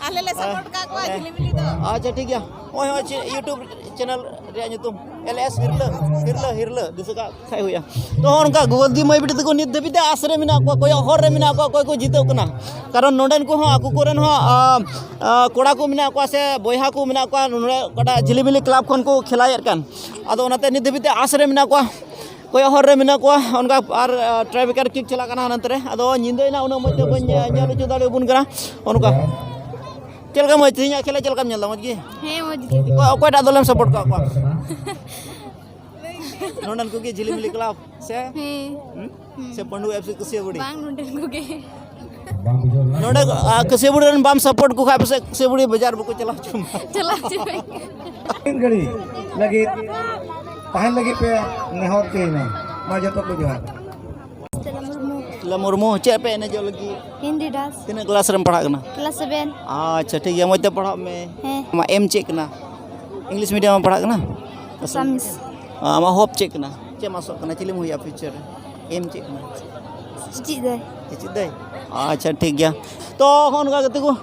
ᱟᱞᱮ ᱞᱮ ᱥᱟᱯᱳᱨᱴ ᱠᱟᱜ ᱠᱚᱣᱟ ᱡᱷᱤᱞᱤᱢᱤᱞᱤ ᱫᱚ᱾ ᱟᱪᱪᱷᱟ, ᱴᱷᱤᱠ ᱜᱮᱭᱟ᱾ ᱱᱚᱜᱼᱚᱭ, ᱱᱚᱜᱼᱚᱭ ᱪᱮᱫ YouTube ᱪᱮᱱᱮᱞ ᱨᱮᱭᱟᱜ ᱧᱩᱛᱩᱢ, LS ᱦᱤᱨᱞᱟᱹ, ᱦᱤᱨᱞᱟᱹ, ᱦᱤᱨᱞᱟᱹ, ᱫᱤᱥᱟᱹ ᱠᱟᱜ ᱠᱷᱟᱡ ᱦᱩᱭᱩᱜᱼᱟ᱾ ᱛᱚ, ᱱᱚᱜᱼᱚ ᱱᱚᱝᱠᱟ ᱜᱳᱞᱫᱤ ᱢᱟᱹᱭ ᱵᱤᱴᱤ ᱛᱟᱠᱚ ᱱᱤᱛ ᱫᱷᱟᱹᱵᱤᱡ ᱛᱮ ᱟᱥ ᱨᱮ ᱢᱮᱱᱟᱜ ᱠᱚᱣᱟ, ᱠᱚᱭᱚᱜ ᱦᱚᱨ ᱨᱮ ᱢᱮᱱᱟᱜ ᱠᱚᱣᱟ, ᱚᱠᱚᱭ ᱠᱚ ᱡᱤᱛᱟᱹᱜ ᱠᱟᱱᱟ᱾ ᱠᱟᱨᱚᱱ ᱱᱚᱰᱮᱱ ᱠᱚᱦᱚᱸ ᱟᱠᱚ ᱠᱚᱨᱮᱱ ᱦᱚᱸ, ᱟ, ᱟ, ᱠᱚᱲᱟ ᱠᱚ ᱢᱮᱱᱟᱜ ᱠᱚᱣᱟ ᱥᱮ ᱵᱚᱭᱦᱟ ᱠᱚ ᱢᱮᱱᱟᱜ ᱠᱚᱣᱟ, ᱱᱚᱰᱮ ᱚᱠᱟᱴᱟᱜ ᱡᱷᱤᱞᱤᱢᱤᱞᱤ ᱠᱞᱟᱵᱽ ᱠᱷᱚᱱ ᱠᱚ ᱠᱷᱮᱞᱟᱭᱮᱫ ᱠᱟᱱ᱾ ᱟᱫᱚ ᱚᱱᱟᱛᱮ ᱱᱤᱛ ᱫᱷᱟᱹᱵᱤᱡ ᱛᱮ ᱟᱥ ᱨᱮ ᱢᱮᱱᱟᱜ ᱠᱚᱣᱟ, ᱠᱚᱭᱚᱜ ᱦᱚᱨ ᱨᱮ ᱢᱮᱱᱟᱜ ᱠᱚᱣᱟ᱾ ᱚᱱᱠᱟ ᱟᱨ, ᱟ, ᱴᱨᱟᱭ ᱵᱨᱮᱠᱟᱨ ᱠᱤᱠ ᱪᱟᱞᱟᱜ ᱠᱟᱱᱟ ᱦᱟᱱᱛᱮ ᱨᱮ᱾ ᱟᱫᱚ ᱧᱤᱫᱟᱹᱭᱮᱱᱟ, ᱩᱱᱟᱹᱜ ᱢᱚᱡᱽ ᱛᱮ ᱵᱟᱹᱧ ᱧᱮ-, ᱧᱮᱞ ᱦᱚᱪᱚ ᱫᱟᱲᱮᱭᱟᱵᱚᱱ ᱠᱟᱱᱟ᱾ ᱚᱱᱠᱟ᱾ ᱪᱮᱫ ᱞᱮᱠᱟ ᱢᱚᱡᱽ, ᱛᱮᱦᱮᱧᱟᱜ ᱠᱷᱮᱞᱟ ᱪᱮᱫ ᱞᱮᱠᱟᱢ ᱧᱮᱞ ᱮᱫᱟ? ᱢᱚᱡᱽ ᱜᱮ? ᱦᱮᱸ, ᱢᱚᱡᱽ ᱜᱮ᱾ ᱚᱠᱚᱭ, ᱚᱠᱚᱭᱴᱟᱜ ᱫᱚᱞᱮᱢ ᱥᱟᱯᱳᱨᱴ ᱠᱟᱜ ᱠᱚᱣᱟ? ᱱᱚᱰᱮᱱ ᱠᱚᱜᱮ, ᱡᱷᱤᱞᱤᱢᱤᱞᱤ ᱠᱞᱟᱵᱽ ᱥᱮ? ᱦᱮᱸ᱾ ᱦᱩᱸ? ᱥᱮ ᱯᱟᱹᱰᱩ ᱮᱯᱷ ᱥᱤ ᱠᱟᱹᱥᱤᱭᱟᱹᱵᱩᱲᱤ? ᱵᱟᱝ, ᱱᱚᱰᱮᱱ ᱠᱚᱜᱮ᱾ ᱱᱚᱰᱮ, ᱟ, ᱠᱟᱹᱥᱤᱭᱟᱹᱵᱩᱲᱤ ᱨᱮᱱ ᱵᱟᱢ ᱥᱟᱯᱳᱨᱴ ᱠᱚ ᱠᱷᱟᱡ ᱯᱟᱥᱮᱡ ᱠᱟᱹᱥᱤᱭᱟᱹᱵᱩᱲᱤ ᱵᱟᱡᱟᱨ ᱵᱟᱠᱚ ᱪᱟᱞᱟᱣ ᱦᱚᱪᱚ ᱢᱟ᱾ ᱪᱟᱞᱟᱣ ᱦᱚᱪᱚ ᱢᱮ᱾ ᱢᱤᱫ ᱜᱷᱟᱹᱲᱤ ᱞᱟᱹᱜᱤᱫ ᱛᱟᱦᱮᱱ ᱞᱟᱹᱜᱤᱫ ᱯᱮ ᱱᱮᱦᱚᱨ ᱪᱟᱹᱭᱱᱟ᱾ ᱢᱟ ᱡᱚᱛᱚ ᱠᱚ ᱡᱚᱦᱟᱨ᱾ ᱥᱴᱮᱞᱟ ᱢᱩᱨᱢᱩ᱾ ᱥᱴᱮᱞᱟ ᱢᱩᱨᱢᱩ, ᱪᱮᱫ ᱯᱮ ᱮᱱᱮᱡᱚᱜ ᱞᱟᱹᱜᱤᱫ? ᱦᱤᱱᱫᱤ ᱰᱟᱱᱥ᱾ ᱛᱤᱱᱟᱹᱜ ᱠᱞᱟᱥ ᱨᱮᱢ ᱯᱟᱲᱦᱟᱜ ᱠᱟᱱᱟ? Class seven. ᱟᱪᱪᱷᱟ, ᱴᱷᱤᱠ ᱜᱮᱭᱟ, ᱢᱚᱡᱽ ᱛᱮ ᱯᱟᱲᱦᱟᱜ ᱢᱮ᱾ ᱦᱮᱸ᱾ ᱟᱢᱟᱜ ᱮᱢ ᱪᱮᱫ ᱠᱟᱱᱟ? ᱤᱝᱞᱤᱥ ᱢᱤᱰᱤᱭᱟᱢ ᱮᱢ ᱯᱟᱲᱦᱟᱜ ᱠᱟᱱᱟ? ᱟᱥᱟᱢᱤᱥ᱾ ᱟᱢᱟᱜ ᱦᱳᱯ ᱪᱮᱫ ᱠᱟᱱᱟ? ᱪᱮᱫ ᱮᱢ ᱟᱥᱚᱜ ᱠᱟᱱᱟ? ᱪᱤᱞᱤᱢ ᱦᱩᱭᱩᱜᱼᱟ ᱯᱷᱤᱭᱩᱪᱟᱨ ᱨᱮ? ᱮᱢ ᱪᱮᱫ ᱠᱟᱱᱟ? ᱪᱮᱫ ᱫᱟᱭ᱾ ᱪᱮᱫ ᱫᱟᱭ? ᱟᱪᱪᱷᱟ, ᱴᱷᱤᱠ ᱜᱮᱭᱟ᱾ ᱛᱚ, ᱦᱚᱸᱜᱼᱚ ᱱᱚᱝᱠᱟ ᱜᱟᱛᱮ ᱠᱚ᱾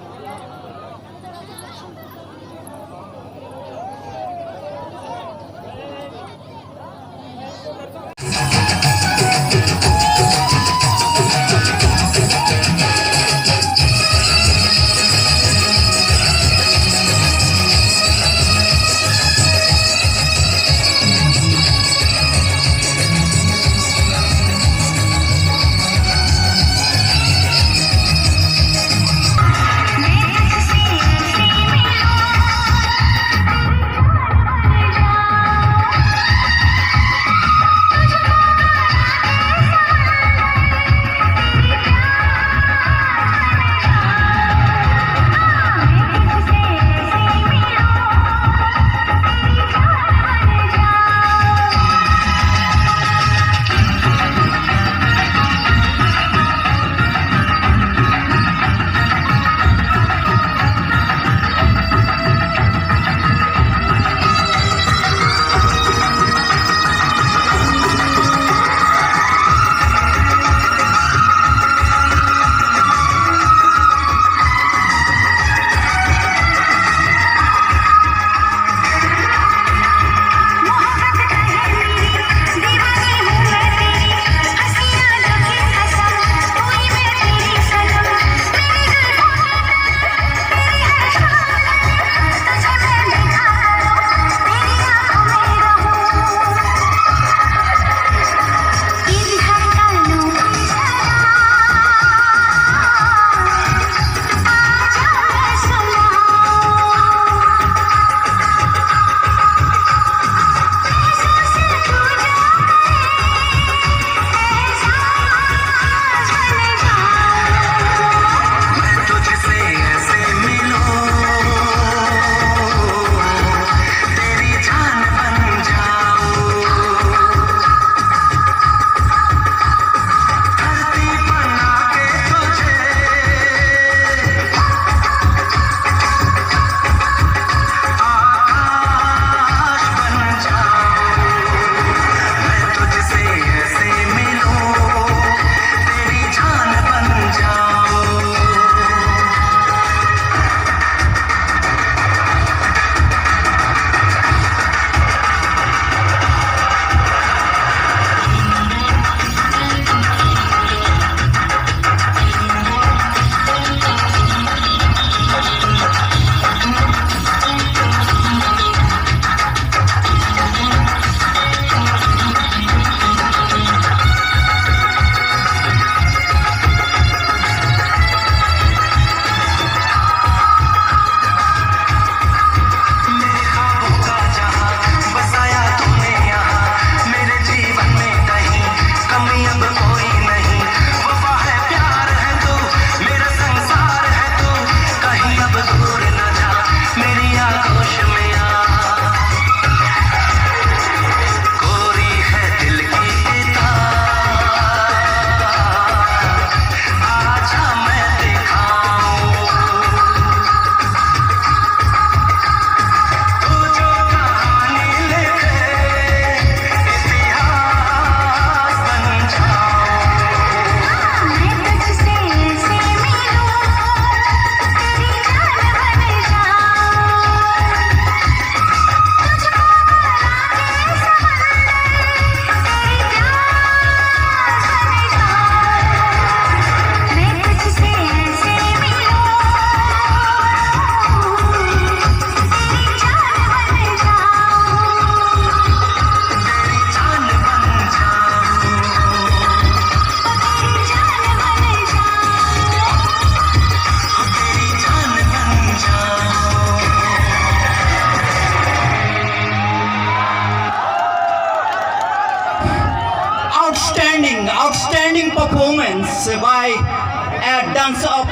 Up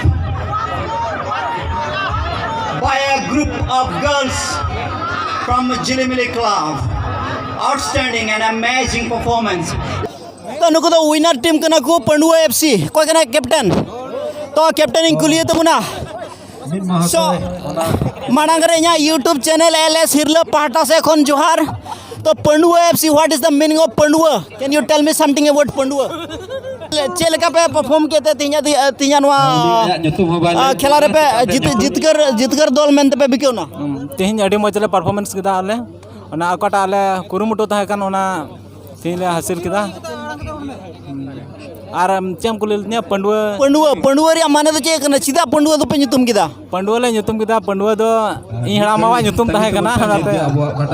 by a group of girls from Jhilimili Club. Outstanding and amazing performance. ᱛᱚ, ᱱᱩᱠᱩ ᱫᱚ ᱣᱤᱱᱟᱨ ᱴᱤᱢ ᱠᱟᱱᱟ ᱠᱚ, ᱯᱟᱺᱰᱩᱣᱟᱹ ᱮᱯᱷ ᱥᱤ᱾ ᱚᱠᱚᱭ ᱠᱟᱱᱟᱭ ᱠᱮᱯᱴᱮᱱ? ᱛᱚ, ᱠᱮᱯᱴᱮᱱ ᱤᱧ ᱠᱩᱞᱤᱭᱮ ᱛᱟᱵᱚᱱᱟ᱾ ᱥᱚ, ᱢᱟᱲᱟᱝ ᱨᱮ ᱤᱧᱟᱹᱜ YouTube channel L S ᱦᱤᱨᱞᱟᱹ ᱯᱟᱦᱴᱟ ᱥᱮᱫ ᱠᱷᱚᱱ ᱡᱚᱦᱟᱨ᱾ ᱛᱚ, ᱯᱟᱺᱰᱩᱣᱟᱹ F C, what is the meaning of ᱯᱟᱺᱰᱩᱣᱟᱹ? Can you tell me something about ᱯᱟᱺᱰᱩᱣᱟᱹ? ᱪᱮᱫ ᱞᱮᱠᱟ ᱯᱮ perform ᱠᱮᱫ ᱛᱮ ᱛᱮᱦᱮᱧᱟᱜ ᱫᱤ-, ᱛᱮᱦᱮᱧᱟᱜ ᱱᱚᱣᱟ, ᱩᱱᱤᱭᱟᱜ ᱧᱩᱛᱩᱢ ᱦᱚᱸ ᱵᱟᱭ ᱞᱟᱹᱭ ᱟ, ᱠᱷᱮᱞᱟ ᱨᱮᱯᱮ ᱡᱤᱛ-, ᱡᱤᱛᱠᱟᱹᱨ, ᱡᱤᱛᱠᱟᱹᱨ ᱫᱚᱞ ᱢᱮᱱᱛᱮ ᱯᱮ ᱵᱤᱠᱟᱹᱣ ᱮᱱᱟ? ᱦᱩᱸ, ᱛᱮᱦᱮᱧ ᱟᱹᱰᱤ ᱢᱚᱡᱽ ᱞᱮ performance ᱠᱮᱫᱟ ᱟᱞᱮ᱾ ᱚᱱᱟ ᱚᱠᱟᱴᱟᱜ ᱟᱞᱮ ᱠᱩᱨᱩᱢᱩᱴᱩ ᱛᱟᱦᱮᱸ ᱠᱟᱱ, ᱚᱱᱟ ᱛᱮᱦᱮᱧ ᱞᱮ ᱦᱟᱹᱥᱤᱞ ᱠᱮᱫᱟ᱾ ᱟᱨ ᱪᱮᱫ ᱮᱢ ᱠᱩᱞᱤ ᱞᱤᱫᱤᱧᱟ? ᱯᱟᱺᱰᱩᱣᱟᱹ᱾ ᱯᱟᱺᱰᱩᱣᱟᱹ, ᱯᱟᱺᱰᱩᱣᱟᱹ ᱨᱮᱭᱟᱜ ᱢᱟᱱᱮ ᱫᱚ ᱪᱮᱫ ᱠᱟᱱᱟ? ᱪᱮᱫᱟᱜ ᱯᱟᱺᱰᱩᱣᱟᱹ ᱫᱚᱯᱮ ᱧᱩᱛᱩᱢ ᱠᱮᱫᱟ? ᱯᱟᱺᱰᱩᱣᱟᱹ ᱞᱮ ᱧᱩᱛᱩᱢ ᱠᱮᱫᱟ᱾ ᱯᱟᱺᱰᱩᱣᱟᱹ ᱫᱚ ᱤᱧ ᱦᱟᱲᱟᱢ ᱵᱟᱵᱟᱣᱟᱜ ᱧᱩᱛᱩᱢ ᱛᱟᱦᱮᱸ ᱠᱟᱱᱟ, ᱚᱱᱟᱛᱮ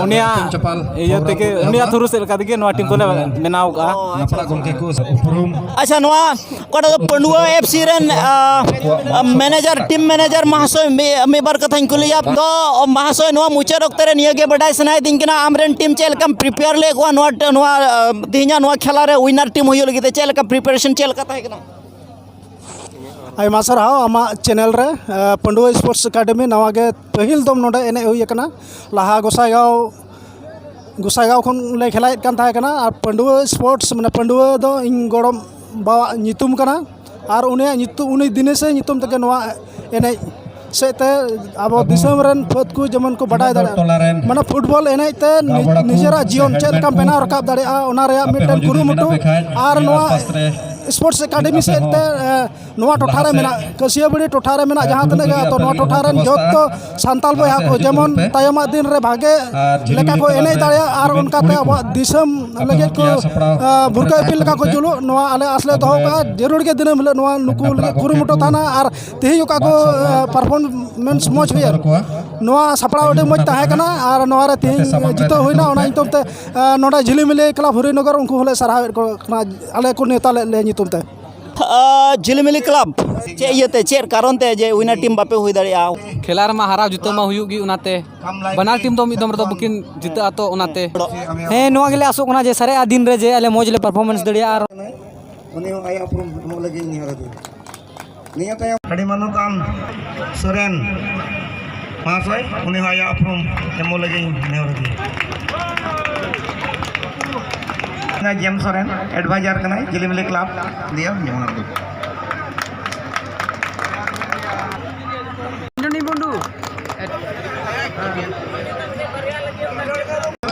ᱩᱱᱤᱭᱟᱜ ᱤᱭᱟᱹ ᱛᱮᱜᱮ, ᱩᱱᱤᱭᱟᱜ ᱛᱷᱨᱩ ᱥᱮᱫ ᱞᱮᱠᱟ ᱛᱮᱜᱮ ᱱᱚᱣᱟ ᱴᱤᱢ ᱫᱚᱞᱮ ᱵᱮᱱᱟᱣ ᱠᱟᱜᱼᱟ᱾ ᱟᱪᱪᱷᱟ, ᱱᱚᱣᱟ ᱚᱠᱟᱴᱟᱜ ᱫᱚ ᱯᱟᱺᱰᱩᱣᱟᱹ ᱮᱯᱷ ᱥᱤ ᱨᱮᱱ, ᱟ, ᱟ, ᱢᱮᱱᱮᱡᱟᱨ, ᱴᱤᱢ ᱢᱮᱱᱮᱡᱟᱨ ᱢᱟᱦᱟᱥᱚᱭ, ᱢᱤ-, ᱢᱤᱫ ᱵᱟᱨ ᱠᱟᱛᱷᱟᱧ ᱠᱩᱞᱤᱭᱟ᱾ ᱛᱚ, ᱢᱟᱦᱟᱥᱚᱭ, ᱱᱚᱣᱟ ᱢᱩᱪᱟᱹᱫ ᱚᱠᱛᱚ ᱨᱮ ᱱᱤᱭᱟᱹ ᱜᱮ ᱵᱟᱰᱟᱭ ᱥᱟᱱᱟᱭᱮᱫᱤᱧ ᱠᱟᱱᱟ, ᱟᱢᱨᱮᱱ ᱴᱤᱢ ᱪᱮᱫ ᱞᱮᱠᱟᱢ prepare ᱞᱮᱫ ᱠᱚᱣᱟ ᱱᱚᱣᱟ, ᱱᱚᱣᱟ, ᱟ, ᱛᱮᱦᱮᱧᱟᱜ ᱱᱚᱣᱟ ᱠᱷᱮᱞᱟ ᱨᱮ ᱣᱤᱱᱟᱨ ᱴᱤᱢ ᱦᱩᱭᱩᱜ ᱞᱟᱹᱜᱤᱫ ᱛᱮ ᱪᱮᱫ ᱞᱮᱠᱟ preparation ᱪᱮᱫ ᱞᱮᱠᱟ ᱛᱟᱦᱮᱸ ᱠᱟᱱᱟ? ᱟᱭᱢᱟ ᱥᱟᱨᱦᱟᱣ ᱟᱢᱟᱜ channel ᱨᱮ, ᱟ, ᱯᱟᱺᱰᱩᱣᱟᱹ Sports Academy, ᱱᱟᱣᱟ ᱜᱮ ᱯᱟᱹᱦᱤᱞ ᱫᱚᱢ ᱱᱚᱰᱮ ᱮᱱᱮᱡ ᱦᱩᱭ ᱟᱠᱟᱱᱟ᱾ ᱞᱟᱦᱟ ᱜᱚᱸᱥᱟᱭᱜᱟᱸᱣ, ᱜᱚᱸᱥᱟᱭᱜᱟᱸᱣ ᱠᱷᱚᱱ ᱞᱮ ᱠᱷᱮᱞᱟᱭᱮᱫ ᱠᱟᱱ ᱛᱟᱦᱮᱸ ᱠᱟᱱᱟ᱾ ᱟᱨ ᱯᱟᱺᱰᱩᱣᱟᱹ Sports, ᱢᱟᱱᱮ, ᱯᱟᱺᱰᱩᱣᱟᱹ ᱫᱚ ᱤᱧ ᱜᱚᱲᱚᱢ ᱵᱟᱵᱟᱣᱟᱜ ᱧᱩᱛᱩᱢ ᱠᱟᱱᱟ᱾ ᱟᱨ ᱩᱱᱤᱭᱟᱜ ᱧᱩᱛᱩᱢ, ᱩᱱᱤ ᱫᱤᱱᱮᱥᱮ ᱧᱩᱛᱩᱢ ᱛᱮᱜᱮ ᱱᱚᱣᱟ ᱮᱱᱮᱡ ᱥᱮᱫ ᱛᱮ ᱟᱵᱚ ᱫᱤᱥᱚᱢ ᱨᱮᱱ ᱯᱷᱟᱹᱫ ᱠᱚ ᱡᱮᱢᱚᱱ ᱠᱚ ᱵᱟᱰᱟᱭ ᱫᱟᱲᱮᱭᱟᱜᱼᱟ᱾ ᱢᱟᱱᱮ, ᱯᱷᱩᱴᱵᱚᱞ ᱮᱱᱮᱡ ᱛᱮ ᱱᱤ-, ᱱᱤᱡᱮᱨᱟᱜ ᱡᱤᱭᱚᱱ ᱪᱮᱫ ᱞᱮᱠᱟᱢ ᱵᱮᱱᱟᱣ ᱨᱟᱠᱟᱵ ᱫᱟᱲᱮᱭᱟᱜᱼᱟ, ᱚᱱᱟ ᱨᱮᱭᱟᱜ ᱢᱤᱫᱴᱮᱱ ᱠᱩᱨᱩᱢᱩᱴᱩ᱾ ᱟᱨ ᱱᱚᱣᱟ Sports Academy ᱥᱮᱫ ᱛᱮ, ᱮ, ᱱᱚᱣᱟ ᱴᱚᱴᱷᱟ ᱨᱮ ᱢᱮᱱᱟᱜ, ᱠᱟᱹᱥᱤᱭᱟᱹᱵᱟᱹᱲᱤ ᱴᱚᱴᱷᱟ ᱨᱮ ᱢᱮᱱᱟᱜ ᱡᱟᱦᱟᱸ ᱛᱤᱱᱟᱹᱜ ᱜᱮ ᱟᱛᱳ, ᱱᱚᱣᱟ ᱴᱚᱴᱷᱟ ᱨᱮᱱ ᱡᱚᱛᱚ ᱥᱟᱱᱛᱟᱲ ᱵᱚᱭᱦᱟ ᱠᱚ, ᱡᱮᱢᱚᱱ ᱛᱟᱭᱚᱢᱟᱜ ᱫᱤᱱ ᱨᱮ ᱵᱷᱟᱜᱮ ᱞᱮᱠᱟ ᱠᱚ ᱮᱱᱮᱡ ᱫᱟᱲᱮᱭᱟᱜ ᱟᱨ ᱚᱱᱠᱟᱛᱮ ᱟᱵᱚᱣᱟᱜ ᱫᱤᱥᱚᱢ ᱞᱟᱹᱜᱤᱫ ᱠᱚ, ᱟ, ᱵᱷᱩᱨᱠᱟᱹ ᱤᱯᱤᱞ ᱞᱮᱠᱟ ᱠᱚ ᱡᱩᱞᱩᱜ, ᱱᱚᱣᱟ ᱟᱞᱮ ᱟᱥ ᱞᱮ ᱫᱚᱦᱚ ᱠᱟᱜᱼᱟ᱾ ᱡᱟᱹᱨᱩᱲ ᱜᱮ ᱫᱤᱱᱟᱹᱢ ᱦᱤᱞᱳᱜ ᱱᱚᱣᱟ ᱱᱩᱠᱩ ᱞᱟᱹᱜᱤᱫ ᱠᱩᱨᱩᱢᱩᱴᱩ ᱛᱟᱦᱮᱱᱟ᱾ ᱟᱨ ᱛᱮᱦᱮᱧ ᱚᱠᱟ ᱠᱚ, ᱟ, performance ᱢᱚᱡᱽ ᱦᱩᱭᱮᱱ, ᱱᱚᱣᱟ ᱥᱟᱯᱲᱟᱣ ᱟᱹᱰᱤ ᱢᱚᱡᱽ ᱛᱟᱦᱮᱸ ᱠᱟᱱᱟ ᱟᱨ ᱱᱚᱣᱟ ᱨᱮ ᱛᱮᱦᱮᱧ ᱡᱤᱛᱟᱹᱣ ᱦᱩᱭᱱᱟ᱾ ᱚᱱᱟ ᱧᱩᱛᱩᱢ ᱛᱮ, ᱟ, ᱱᱚᱰᱮ ᱡᱷᱤᱞᱤᱢᱤᱞᱤ ᱠᱞᱟᱵᱽ ᱦᱚᱨᱤᱱᱚᱜᱚᱨ, ᱩᱱᱠᱩ ᱦᱚᱸᱞᱮ ᱥᱟᱨᱦᱟᱣᱮᱫ ᱠᱚ ᱠᱟᱱᱟ, ᱟᱞᱮ ᱠᱚ ᱱᱮᱣᱛᱟ ᱞᱮᱫ ᱞᱮ ᱧᱩᱛᱩᱢ ᱛᱮ᱾ ᱟ, ᱡᱷᱤᱞᱤᱢᱤᱞᱤ ᱠᱞᱟᱵᱽ, ᱪᱮᱫ ᱤᱭᱟᱹᱛᱮ, ᱪᱮᱫ ᱠᱟᱨᱚᱱ ᱛᱮ ᱡᱮ ᱩᱭᱱᱟᱨ ᱴᱤᱢ ᱵᱟᱯᱮ ᱦᱩᱭ ᱫᱟᱲᱮᱭᱟᱜᱼᱟ? ᱠᱷᱮᱞᱟ ᱨᱮᱢᱟ ᱦᱟᱨᱟᱣ ᱡᱤᱛᱟᱹᱣ ᱢᱟ ᱦᱩᱭᱩᱜ ᱜᱮ, ᱚᱱᱟᱛᱮ ᱵᱟᱱᱟᱨ ᱴᱤᱢ ᱫᱚ ᱢᱤᱫ ᱫᱚᱢ ᱨᱮᱫᱚ ᱵᱟᱹᱠᱤᱱ ᱡᱤᱛᱟᱹᱜᱼᱟ, ᱛᱚ ᱚᱱᱟᱛᱮ᱾ ᱦᱮᱸ, ᱱᱚᱣᱟ ᱜᱮᱞᱮ ᱟᱥᱚᱜ ᱠᱟᱱᱟ ᱡᱮ ᱥᱟᱨᱮᱡ ᱟᱜ ᱫᱤᱱ ᱨᱮ ᱡᱮ ᱟᱞᱮ ᱢᱚᱡᱽ ᱞᱮ performance ᱫᱟᱲᱮᱭᱟᱜᱼᱟ᱾ ᱟᱨ ᱩᱱᱤ ᱦᱚᱸ ᱟᱭᱟᱜ ᱩᱯᱨᱩᱢ ᱮᱢᱚᱜ ᱞᱟᱹᱜᱤᱫ ᱤᱧ ᱱᱮᱦᱚᱨ ᱟᱫᱮᱭᱟ᱾ ᱱᱤᱭᱟᱹ ᱛᱟᱭᱚᱢ ᱟᱹᱰᱤ ᱢᱟᱱᱚᱛᱟᱱ ᱥᱚᱨᱮᱱ ᱢᱟᱦᱟᱥᱚᱭ, ᱩᱱᱤ ᱦᱚᱸ ᱟᱭᱟᱜ ᱩᱯᱨᱩᱢ ᱮᱢᱚᱜ ᱞᱟᱹᱜᱤᱫ ᱤᱧ ᱱᱮᱦᱚᱨ ᱮᱫᱮᱭᱟ᱾ ᱡᱮᱢᱥ ᱥᱚᱨᱮᱱ, ᱮᱰᱵᱷᱟᱭᱡᱟᱨ ᱠᱟᱱᱟᱭ ᱡᱤᱞᱤᱢᱤᱞᱤ ᱠᱞᱟᱵᱽ, ᱫᱤᱭᱟ ᱡᱮᱢᱚᱱ ᱟᱨ ᱫᱩ᱾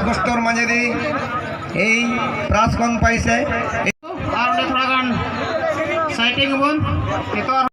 ᱠᱚᱥᱴᱚᱨ ᱢᱟᱡᱷᱮ ᱫᱤ ᱮᱭ ᱯᱨᱟᱥ ᱠᱷᱚᱱ ᱯᱟᱭᱥᱮ᱾ ᱟᱨ ᱚᱸᱰᱮ ᱛᱷᱚᱲᱟ ᱜᱟᱱ ᱥᱟᱭᱴᱤᱝ ᱟᱵᱚᱱ ᱱᱤᱛᱚᱜ᱾